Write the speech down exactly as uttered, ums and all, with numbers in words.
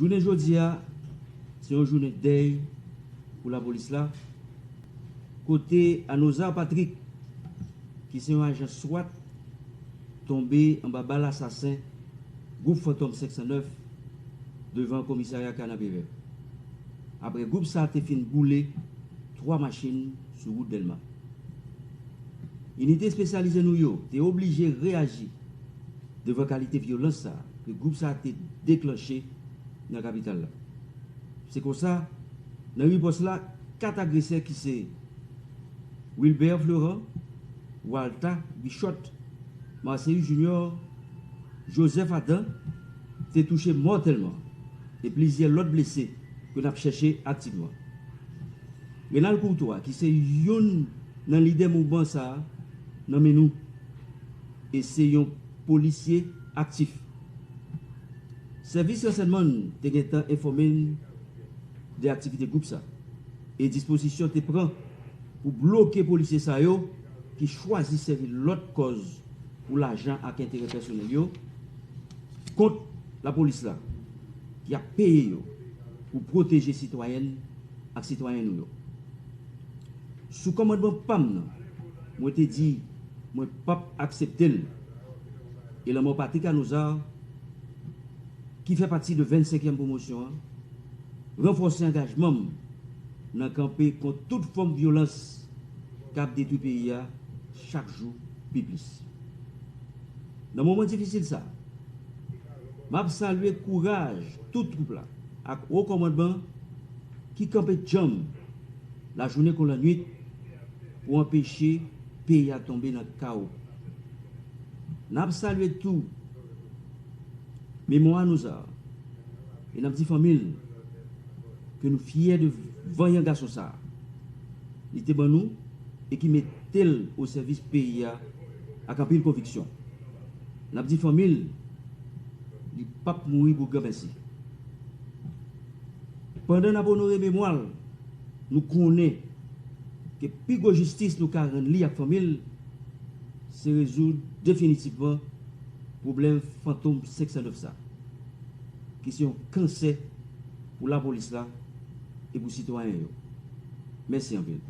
Jounen jodi a, se yon jounen dèy pou lapolis la, kote Anozar Patrick, ki se yon ajan swat, tonbe anba bal asasen gwoup Fantom senk san nèf devan komisarya Kanapevè. Apre gwoup sa te fin boule twa machin sou wout Dèlma. Inite espesyalize nou yo te oblije reyaji devan kalite vyolans sa a ke gwoup sa a te deklanche nan kapital la. Se konsa, nan ripòs la, kat agresè ki se Wilbert Florent, Walta Bichot, Marcellus Junior, Joseph Adam te touche mòtèlman e plizyè lòt blese ke n ap chèche aktivman. Renald Courtois, ki se youn nan lidè mouvman sa a, nan men nou e se yon polisye aktif. Sèvis ransèyman te gentan enfòme n de aktivite gwoup sa e dispozisyon te pran pou bloke polisye sa yo ki chwazi sèvi lòt kòz pou lajan ak enterè pèsonèl yo kont lapolis la ki ap peye yo pou pwoteje sitwayèn ak sitwayen nou yo. Sou kòmandman pa m nan, mwen te di mwen p ap aksepte l. E lanmò Patrick Anozar, ki fè pati de vennsenkyèm pwomosyon an, ranfòse angajman m nan kanpe kont tout fòm vyolans k ap detwi peyi a chak jou pi plis. Nan moman difisil sa a, m ap salye kouraj tout twoup la ak wo kòmandman ki kanpe djanm lajounen kon lannwit pou anpeche peyi a tonbe nan kawo. N ap salye tou memwa Anozar e n ap di fanmi l ke nou fyè de vanyan gason sa a li te ban nou e ki mete l o sèvis peyi a ak anpil konviksyon. N ap di fanmi l li p ap mouri boug granmèsi. Pandan n ap onore memwa l, nou konnen ke pi gwo jistis nou ka rann li ak fanmi l se rezoud definitivman pwoblèm Fantom senk san nèf sa, ki se yon kansè pou lapolis la e pou sitwayen yo. Mèsi anpil.